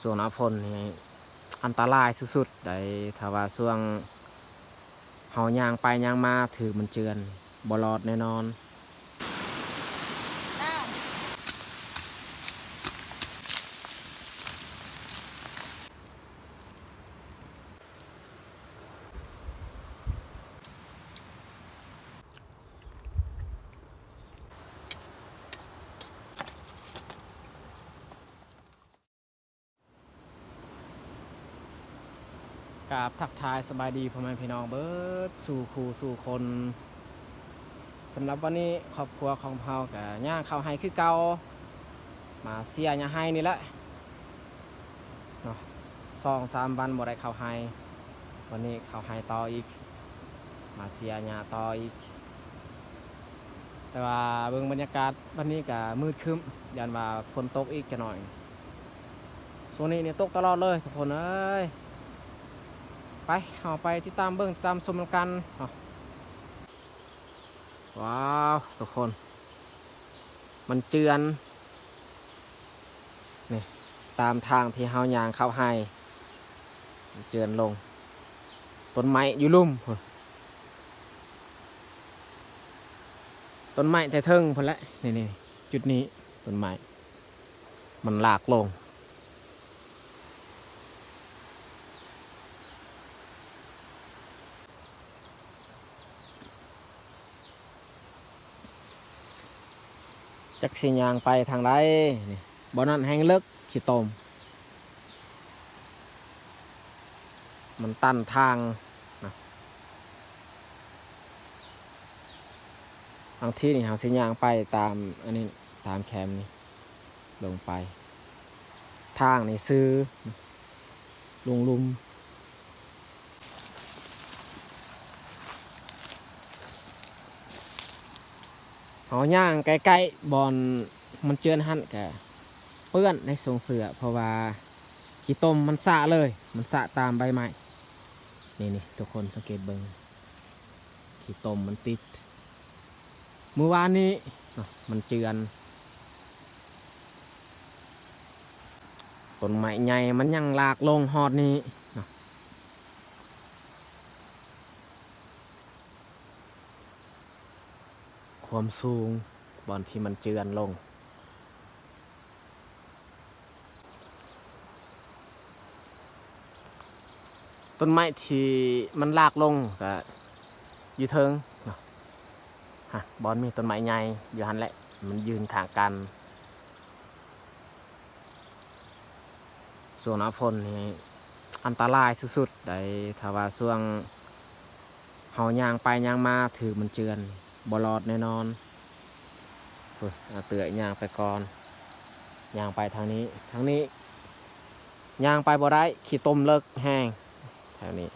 ຊ່ວງໜ້າຝົນນີ້ອັນຕະລາຍສຸດໆໃດ໋ ຖ້າວ່າຊ່ວງເຮົາຍ່າງໄປຍ່າງມາຖືກມັນເຈື່ອນ ບໍ່ລອດແນ່ນອນ. ກາບທັກທາຍສະບາຍດີພໍ່ແມ່ພີ່ນ້ອງເບິດສູ່ຄູ່ສູ່ຄົນ. ສຳລັບວັນນີ້ຄອບຄົວຂອງເຮົາກະຍ່າງເຂົ້າໄຮ່ຄືເກົ່າ ມາເສຍຫຍ້າໄຮ່ນີ້ແຫຼະເນາະ. ສອງສາມວັນບໍ່ໄດ້ເຂົ້າໄຮ່ ວັນນີ້ເຂົ້າໄຮ່ຕໍ່ອີກ ມາເສຍຫຍ້າຕໍ່ອີກ. ແຕ່ວ່າເບິ່ງບັນຍາກາດວັນນີ້ກະມືດຄຶ້ມ ຢ້ານວ່າຝົນຕົກອີກຈັກໜ້ອຍ. ຊ່ວງນີ້ນີ້ຕົກຕະຫຼອດເລີຍທຸກຄົນເອີຍ. ໄປ ເຮົາໄປຕິດຕາມເບິ່ງ ຕິດຕາມຊົມນຳກັນເນາະ. ວ້າວ ທຸກຄົນ ມັນເຈື່ອນ ນີ້ ຕາມທາງທີ່ເຮົາຍ່າງເຂົ້າໄຮ່ ມັນເຈື່ອນລົງ. ຕົ້ນໄມ້ຢູ່ລຸ່ມພຸ້ນ ຕົ້ນໄມ້ແຕ່ເທິງພຸ້ນແຫຼະ ນີ້ໆ ຈຸດນີ້ ຕົ້ນໄມ້ມັນລາກລົງ. ຈັກຊິຍ່າງໄປທາງໃດນີ້ ບ່ອນນັ້ນແຮ່ງເລິກ ຂີ້ຕົມ ມັນຕັນທາງນະ. ບາງທີນີ້ເຮົາຊິຍ່າງໄປຕາມອັນນີ້ ຕາມແຄມນີ້ ລົງໄປ ທາງນີ້ຊື່ ລົງລຸ່ມ. ເຮົາຍ່າງໃກ້ໆບ່ອນມັນເຈື່ອນຫັ້ນກະເປື້ອນໃນຊົງເສື້ອ ເພາະວ່າຂີ້ຕົມມັນສະເລີຍ ມັນສະຕາມໃບໄມ້. ນີ້ໆ ທຸກຄົນສັງເກດເບິ່ງ ຂີ້ຕົມມັນຕິດ ມື້ວານນີ້ເນາະ ມັນເຈື່ອນ. ຕົ້ນໄມ້ໃຫຍ່ມັນຍັງລາກລົງຮອດນີ້ເນາະ. ຄວາມສູງບ່ອນທີ່ມັນເຈື່ອນລົງ. ຕົ້ນໄມ້ທີ່ມັນລາກລົງກະຢູ່ເທິງເນາະ ຮະ ບ່ອນມີຕົ້ນໄມ້ໃຫຍ່ຢູ່ຫັ້ນແຫຼະ ມັນຢືນຂ້າງກັນ. ຊ່ວງໜ້າຝົນນີ້ອັນຕະລາຍສຸດໆໃດ໋ ຖ້າວ່າຊ່ວງເຮົາຍ່າງໄປຍ່າງມາຖືກມັນເຈື່ອນ ບໍ່ລອດແນ່ນອນ. ພຸ້ນ ອາເຕື້ອຍຍ່າງໄປກ່ອນ ຍ່າງໄປທາງນີ້ ທາງນີ້ຍ່າງໄປບໍ່ໄດ້ ຂີ້ຕົມເລິກແຮງແຖວນີ້.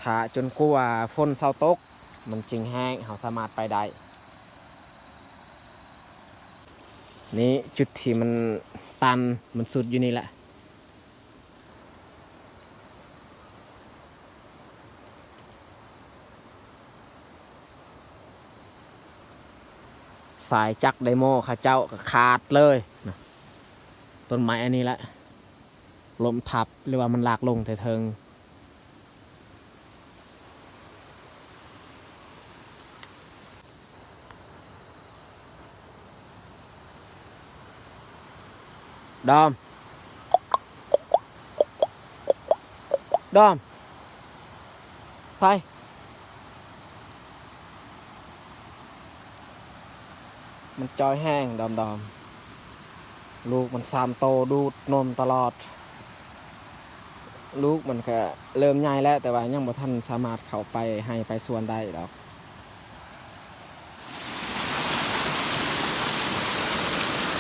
ຖ້າຈົນກວ່າຝົນເຊົາຕົກ ມັນຈຶ່ງແຫ້ງ ເຮົາສາມາດໄປໄດ້. ນີ້ຈຸດທີ່ມັນຕັນ ມັນສຸດຢູ່ນີ້ແຫຼະ. ສາຍຈັກໄດໂມເຂົາເຈົ້າກໍຂາດເລີຍນະ ຕົ້ນໄມ້ອັນນີ້ແຫຼະ ລົ້ມທັບ ຫຼືວ່າມັນລາກລົງແຕ່ເທິງ. ດອມ ດອມ ໄປ ມັນຈ່ອຍແຮງ ດອມໆ. ລູກມັນສາມໂຕດູດນົມຕະຫຼອດ. ລູກມັນກະເລີ່ມໃຫຍ່ແລ້ວ ແຕ່ວ່າຍັງບໍ່ທັນສາມາດເຂົ້າໄປໄຮ່ໄປສວນໄດ້ດອກ.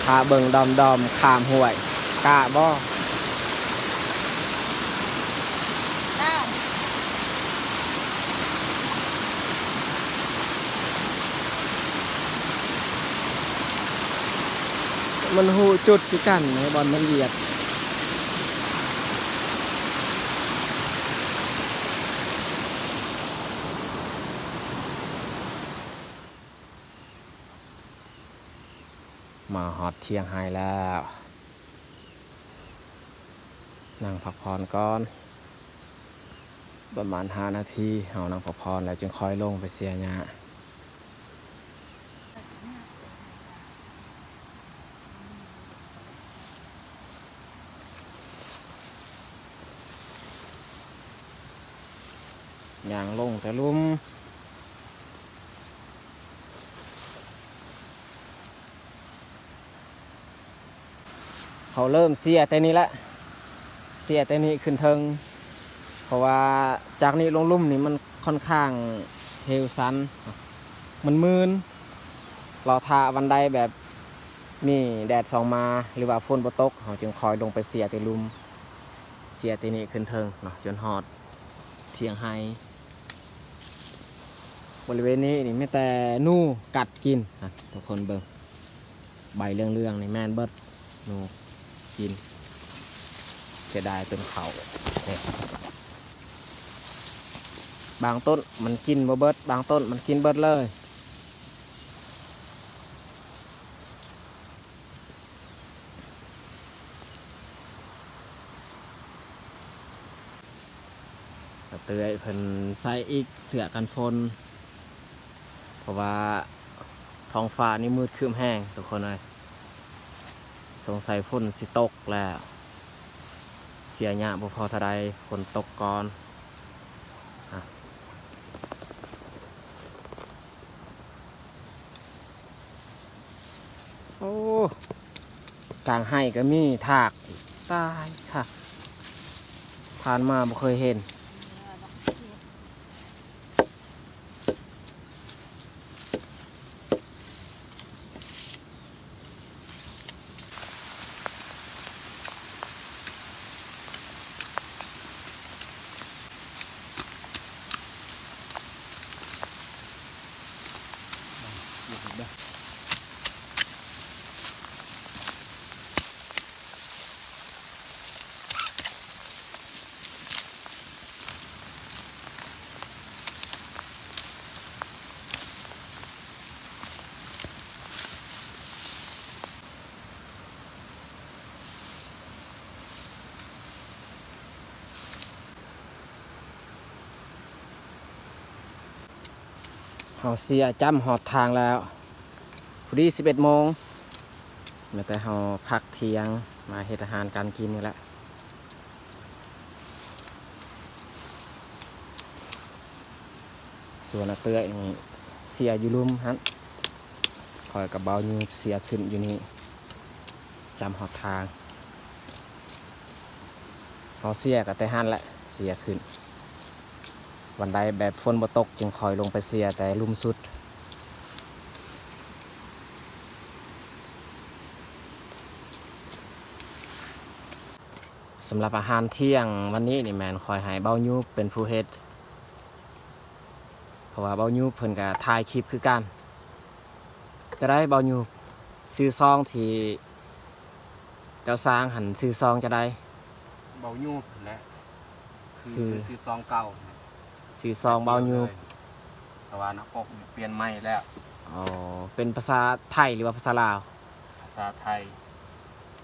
ພາເບິ່ງດອມໆ ຂ້າມຫ້ວຍ ກ້າບໍ່? ມັນຮູ້ຈຸດຄືກັນ ໃນບ່ອນມັນຫຽບ. ມາຮອດທ່ຽງໄຮ່ແລ້ວ. ນັ່ງພັກຜ່ອນກ່ອນ ປະມານຫ້ານາທີ ເຮົານັ່ງພັກຜ່ອນແລ້ວຈຶ່ງຄ່ອຍລົງໄປເສຍຫຍ້າ. ຍ່າງລົງແຕ່ລຸ່ມ. ເຮົາເລີ່ມເສຍແຕ່ນີ້ແຫຼະ ເສຍແຕ່ນີ້ຂຶ້ນເທິງ ເພາະວ່າຈາກນີ້ລົງລຸ່ມນີ້ມັນຄ່ອນຂ້າງເຫວຊັນ ມັນມື່ນ. ລໍຖ້າວັນໃດແບບມີແດດສ່ອງມາ ຫຼືວ່າຝົນບໍ່ຕົກ ເຮົາຈຶ່ງຄ່ອຍລົງໄປເສຍແຕ່ລຸ່ມ ເສຍແຕ່ນີ້ຂຶ້ນເທິງເນາະ ຈົນຮອດທ່ຽງໄຮ່. ບໍລິເວນນີ້ນີ້ມີແຕ່ໜູກັດກິນນະ ທຸກຄົນເບິ່ງ ໃບເຫຼືອງໆນີ້ແມ່ນເບິດ ໜູກິນ ເສຍດາຍຕົ້ນເຂົ້າ. ບາງຕົ້ນມັນກິນບໍ່ເບິດ ບາງຕົ້ນມັນກິນເບິດເລີຍ. ກະເຕືອຍເພິ່ນໃສ່ອີກເສື້ອກັນຝົນ ເພາະວ່າທ້ອງຟ້ານີ້ມືດຄຶ້ມແຮງທຸກຄົນເອີຍ ສົງໄສຝົນຊິຕົກແລ້ວ ເສຍຫຍ້າບໍ່ພໍເທົ່າໃດ ຝົນຕົກກ່ອນ. ໂອ້ ກາງໄຮ່ກໍມີທາກ ຕາຍຄ່ະ ຜ່ານມາບໍ່ເຄີຍເຫັນ. ເຮົາເສຍຈ້ຳຮອດທາງແລ້ວ ພໍດີສິບເອັດໂມງ ແມ່ນແຕ່ເຮົາພັກທ່ຽງ ມາເຮັດອາຫານການກິນນີ້ແຫຼະ. ສ່ວນອາເຕື້ອຍນີ້ເສຍຢູ່ລຸ່ມຫັ້ນ ຂ້ອຍກັບບ່າວຍູບເສຍຂຶ້ນຢູ່ນີ້ ຈ້ຳຮອດທາງ. ເຮົາເສຍກໍແຕ່ຫັ້ນແຫຼະ ເສຍຂຶ້ນ ວັນໃດແບບຝົນບໍ່ຕົກຈຶ່ງຄ່ອຍລົງໄປເສຍແຕ່ລຸ່ມສຸດ. ສຳລັບອາຫານທ່ຽງວັນນີ້ນີ້ແມ່ນຂ້ອຍໃຫ້ບ່າວຍູບເປັນຜູ້ເຮັດ ເພາະວ່າບ່າວຍູບເພິ່ນກໍຖ່າຍຄລິບຄືກັນ. ຈະໄດ້ບ່າວຍູບ ຊື່ຊ່ອງທີ່ເຈົ້າສ້າງຫັ້ນ ຊື່ຊ່ອງຈະໄດ້ ບ່າວຍູບຫັ້ນແຫຼະ ຊື່ ຊື່ຊ່ອງເກົ່າ ຊື່ຊ່ອງບ່າວຍູບ ແຕ່ວ່າໜ້າປົກນີ້ປ່ຽນໃໝ່ແລ້ວ. ອໍ ເປັນພາສາໄທ ຫຼືວ່າພາສາລາວ? ພາສາໄທ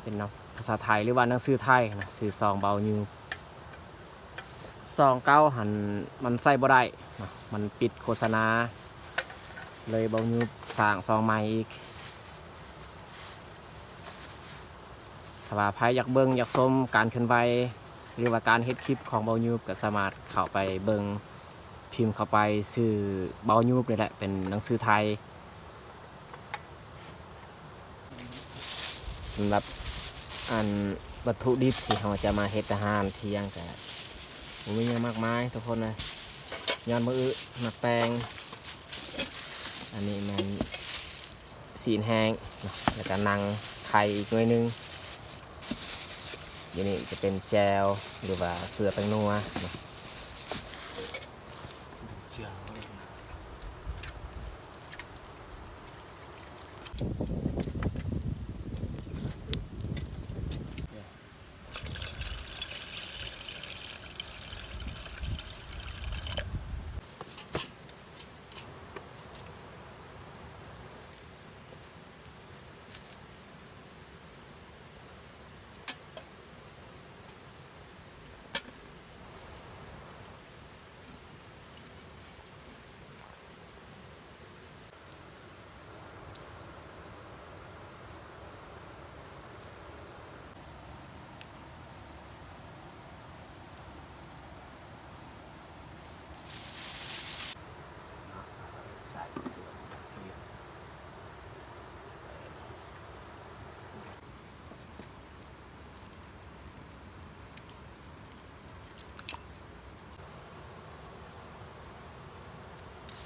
ເປັນໜັງ ພາສາໄທ ຫຼືວ່າໜັງສືໄທນະ ຊື່ຊ່ອງບ່າວຍູບ. ຊ່ອງເກົ່າຫັ້ນມັນໃຊ້ບໍ່ໄດ້ເນາະ ມັນປິດໂຄສະນາ ເລີຍບ່າວຍູບສ້າງຊ່ອງໃໝ່ອີກ. ຖ້າວ່າໃຜຢາກເບິ່ງຢາກຊົມການເຄື່ອນໄຫວ ຫຼືວ່າການເຮັດຄລິບຂອງບ່າວຍູບ ກໍສາມາດເຂົ້າໄປເບິ່ງ ພິມເຂົ້າໄປຊື່ບ່າວຍູບນີ້ແຫຼະ ເປັນໜັງສືໄທ. ສຳລັບອັນວັດຖຸດິບທີ່ເຮົາຈະມາເຮັດອາຫານທ່ຽງກະບໍ່ມີຫຍັງມາກມາຍທຸກຄົນເອີຍ ຍ້ອນມື້ອື່ນມາແຕ່ງ. ອັນນີ້ແມ່ນຊີ້ນແຫ້ງເນາະ ແລ້ວກະໜັງໄຂ່ອີກໜ່ວຍໜຶ່ງ. ຢູ່ນີ້ຈະເປັນແຈ່ວ ຫຼືວ່າເກືອແປ້ງນົວເນາະ.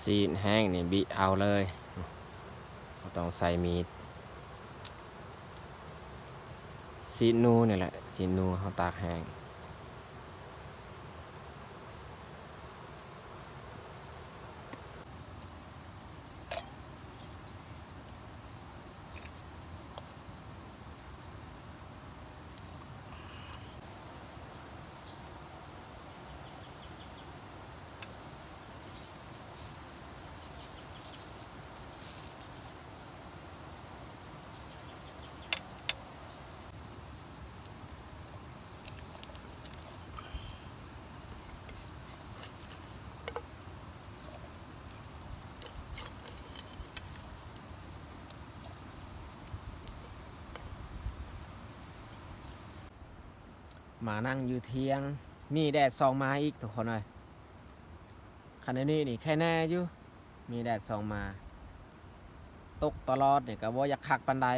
ຊີ້ນແຫ້ງນີ້ບິເອົາເລີຍ ບໍ່ຕ້ອງໃຊ້ມີດ. ຊີ້ນໜູນີ້ແຫຼະ ຊີ້ນໜູເຮົາຕາກແຫ້ງ. ມານັ່ງຢູ່ທ່ຽງ ມີແດດສ່ອງມາອີກທຸກຄົນເອີຍ. ຄັນອັນນີ້ນີ້ແຄ່ແນ່ຢູ່ ມີແດດສ່ອງມາ. ຕົກຕະຫຼອດນີ້ກໍບໍ່ຢາກຄັກປານໃດ.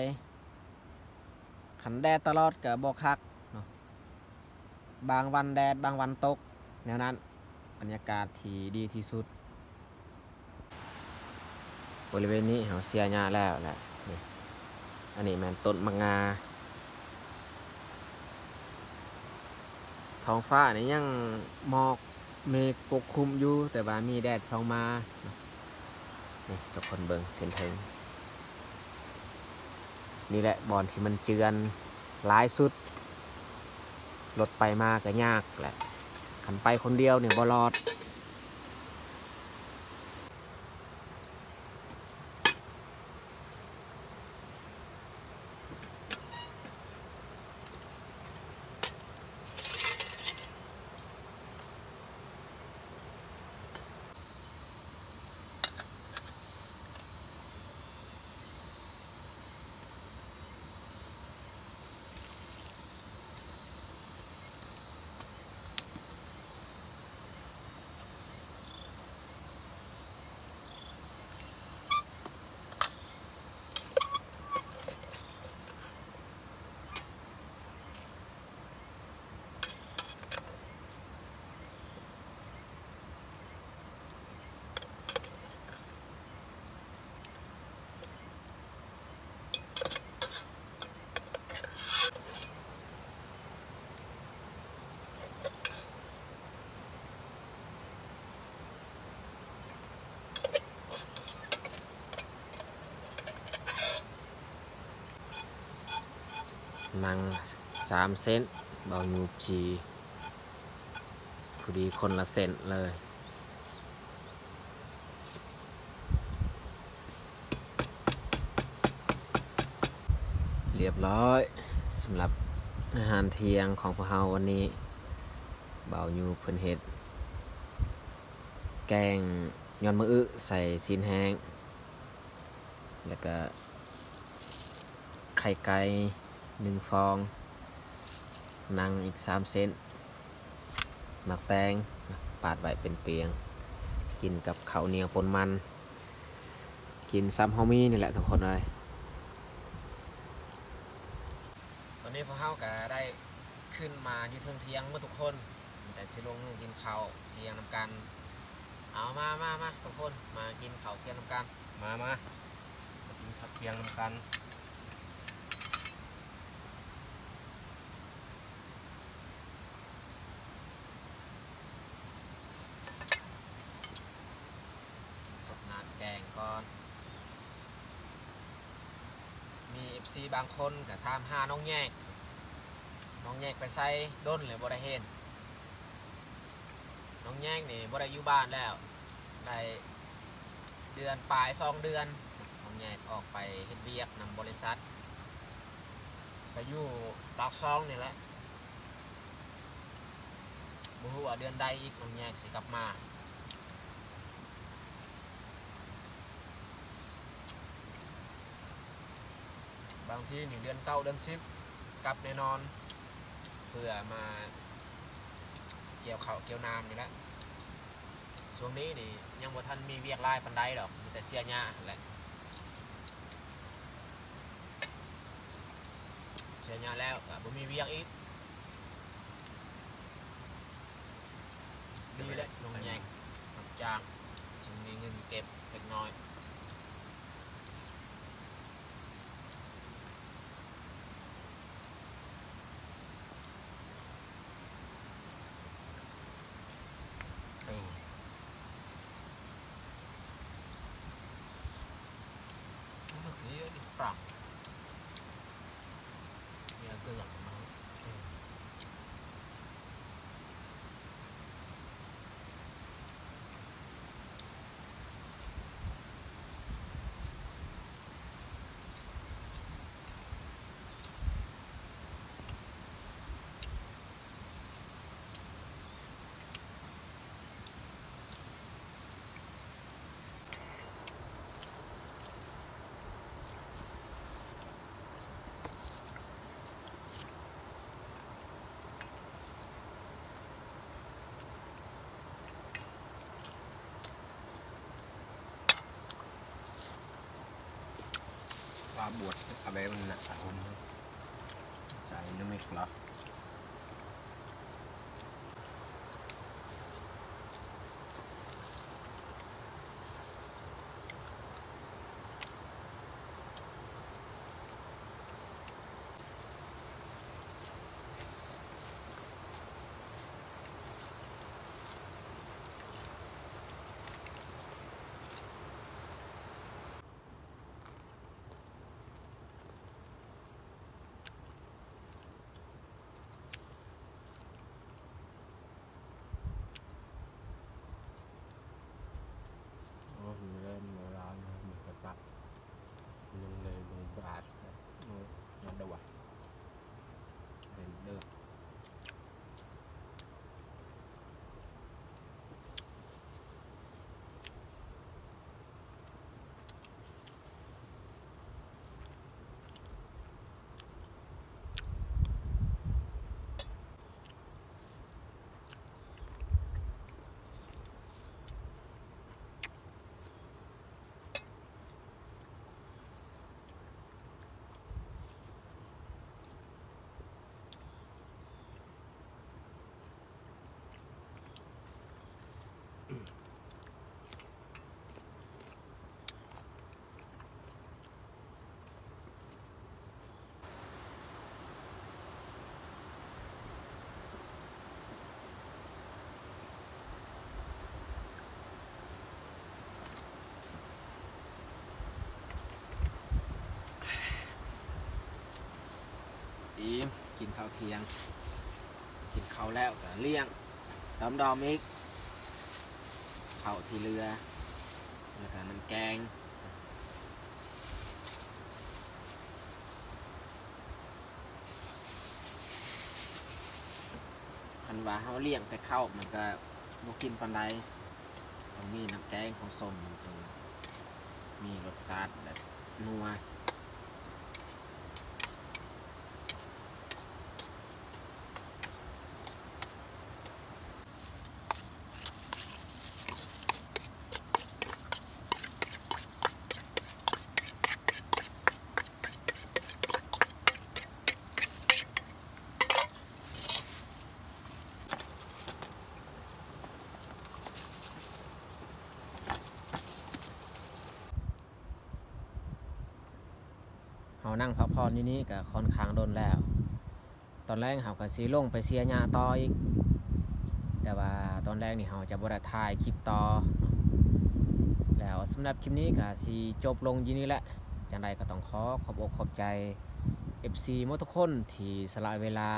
ຄັນແດດຕະຫຼອດກໍບໍ່ຄັກເນາະ. ບາງວັນແດດ ບາງວັນຕົກ ແນວນັ້ນ ບັນຍາກາດທີ່ດີທີ່ສຸດ. ບໍລິເວນນີ້ເຮົາເສຍຫຍ້າແລ້ວແຫຼະ ນີ້ ອັນນີ້ແມ່ນຕົ້ນໝາກງາ. ທ້ອງຟ້ານີ້ຍັງໝອກເມກປົກຄຸມຢູ່ ແຕ່ວ່າມີແດດສ່ອງມາ. ນີ້ທຸກຄົນເບິ່ງຂຶ້ນເທິງ ນີ້ແຫຼະບ່ອນທີ່ມັນເຈື່ອນຫຼາຍສຸດ. ລົດໄປມາກໍຍາກແຫຼະ ຄັນໄປຄົນດຽວນີ້ບໍ່ລອດ. ນັ່ງສາມເສັ້ນ ເບົາຫຍູ້ຈີ່ ພໍດີຄົນລະເສັ້ນເລີຍ. ລຽບຮ້ອຍ ສຳລັບອາຫານທ່ຽງຂອງພວກເຮົາວັນນີ້. ເບົາຫຍູ້ເພິ່ນເຮັດແກງຍອດໝາກອຶໃສ່ຊີ້ນແຫ້ງ ແລ້ວກະໄຂ່ໄກ່ໜຶ່ງຟອງ, ນັ່ງອີກສາມເສັ້ນ, ໝາກແຕງປາດໄວ້ເປັນປຽງ, ກິນກັບເຂົ້າໜຽວປົນມັນ, ກິນສ່ຳເຮົາມີນີ້ແຫຼະທຸກຄົນເອີຍ. ຕອນນີ້ພວກເຮົາກະໄດ້ຂຶ້ນມາຢູ່ເທິງທ່ຽງໝົດທຸກຄົນ, ມີແຕ່ຊິລົງມືກິນເຂົ້າທ່ຽງນຳກັນ. ເອົາ ມາ ມາ ມາ ທຸກຄົນ ມາກິນເຂົ້າທ່ຽງນຳກັນ. ມາ ມາ ມາກິນເຂົ້າທ່ຽງນຳກັນ. ຊົດນ້ຳແກງກ່ອນ. ມີເອັຟຊີບາງຄົນກະຖາມຫານ້ອງແຍກ, ນ້ອງແຍກໄປໃສ? ດົນແລ້ວບໍ່ໄດ້ເຫັນ. ນ້ອງແຍກນີ້ບໍ່ໄດ້ຢູ່ບ້ານແລ້ວ ໄດ້ເດືອນປາຍ ສອງເດືອນ. ນ້ອງແຍກອອກໄປເຮັດວຽກນຳບໍລິສັດ ກະຢູ່ປາກຊ່ອງນີ້ແຫຼະ. ບໍ່ຮູ້ວ່າເດືອນໃດອີກນ້ອງແຍກຊິກັບມາ. ບາງທີນີ້ເດືອນເກົ້າ ເດືອນສິບ ກັບແນ່ນອນ ເພື່ອມາກ່ຽວເຂົ້າກ່ຽວນ້ຳນີ້ແຫຼະ. ຊ່ວງນີ້ນີ້ຍັງບໍ່ທັນມີວຽກຫຼາຍປານໃດດອກ, ມີແຕ່ເສຍຫຍ້າຫັ້ນແຫຼະ. ເສຍຫຍ້າແລ້ວກະບໍ່ມີວຽກອີກ. ດີແຫຼະ ນ້ອງແຍກຮັບຈ້າງຊ່ວງນີ້. ມີເງິນເກັບເລັກນ້ອຍ. ເອີ ມັນກໍຄືເຮັດປັບ ເນຍ ເກືອບເນາະ. ເອີ. ປາບວດ ເອົາໄປມັນໜັກ ປາຫົມ ໃສ່ນ້ຳເມັກເລາະ. ໂອ້ ມື້ແລງມື້ລາວນະ ໝູກະທະ ຍັງໄດ້ລົງບາດ ໂອ້ ຍອດດອກວ່າ ເຫັນເດີ. ອີ່ມ ກິນເຂົ້າທ່ຽງ ກິນເຂົ້າແລ້ວກະລ້ຽງ ດອມໆອີກ ເຂົ້າທີ່ເຫຼືອ ແລ້ວກະນ້ຳແກງ. ຄັນວ່າເຮົາລ້ຽງແຕ່ເຂົ້າ ມັນກະບໍ່ກິນປານໃດ ຕ້ອງມີນ້ຳແກງຂອງສົ້ມ ມັນຈຶ່ງມີລົດຊາດແບບນົວ. ເຮົານັ່ງພັກຜ່ອນຢູ່ນີ້ກະຄ່ອນຂ້າງດົນແລ້ວ. ຕອນແລງເຮົາກະຊິລົງໄປເສຍຫຍ້າຕໍ່ອີກ ແຕ່ວ່າຕອນແລງນີ້ເຮົາຈະບໍ່ໄດ້ຖ່າຍຄລິບຕໍ່. ແລ້ວສຳລັບຄລິບນີ້ກະຊິຈົບລົງຢູ່ນີ້ແຫຼະ. ຈັ່ງໃດກະຕ້ອງຂໍຂອບອົກຂອບໃຈ ເອັຟຊີ ໝົດທຸກຄົນທີ່ສະຫຼະເວລາ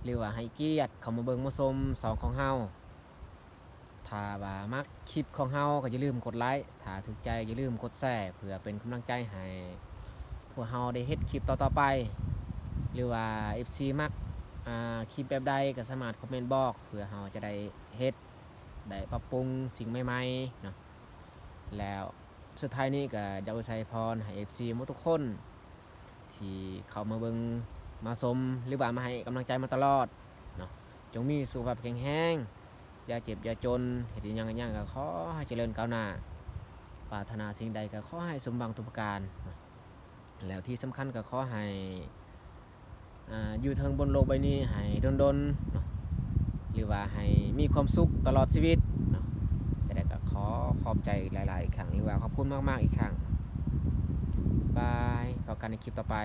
ຫຼືວ່າໃຫ້ກຽດເຂົ້າມາເບິ່ງມາຊົມຊ່ອງຂອງເຮົາ. ຖ້າວ່າມັກຄລິບຂອງເຮົາກໍຢ່າລືມກົດໄລ, ຖ້າຖືກໃຈຢ່າລືມກົດແຊ ເພື່ອເປັນກຳລັງໃຈໃຫ້ພວກເຮົາໄດ້ເຮັດຄລິບຕໍ່ໆໄປ ຫຼືວ່າ ເອັຟຊີ ມັກ ອາ ຄລິບແບບໃດກໍສາມາດຄອມເມັນບອກ ເພື່ອເຮົາຈະໄດ້ເຮັດ ໄດ້ປັບປຸງສິ່ງໃໝ່ໆເນາະ. ແລ້ວສຸດທ້າຍນີ້ກໍຢາກອວຍໄຊພອນໃຫ້ ເອັຟຊີ ໝົດທຸກຄົນ ທີ່ເຂົ້າມາເບິ່ງມາຊົມ ຫຼືວ່າມາໃຫ້ກຳລັງໃຈມາຕະຫຼອດເນາະ. ຈົ່ງມີສຸຂະພາບແຂງແຮງ, ຢ່າເຈັບຢ່າຈົນ, ເຮັດອີ່ຫຍັງອີ່ຫຍັງກໍຂໍໃຫ້ຈະເລີນກ້າວໜ້າ, ປາດຖະໜາສິ່ງໃດກໍຂໍໃຫ້ສົມຫວັງທຸກປະການເນາະ. ແລ້ວທີ່ສຳຄັນກໍຂໍໃຫ້ ອ່າ ຢູ່ເທິງບົນໂລກໃບນີ້ໃຫ້ດົນໆເນາະ ຫຼືວ່າໃຫ້ມີຄວາມສຸກຕະຫຼອດຊີວິດເນາະ. ຈະໄດ້ກໍຂໍຂ ຂອບໃຈຫຼາຍໆອີກຄັ້ງ ຫຼືວ່າຂອບຄຸນມາກໆອີກຄັ້ງ. ບາຍ ພໍ້ກັນໃນຄລິບຕໍ່ໄປ.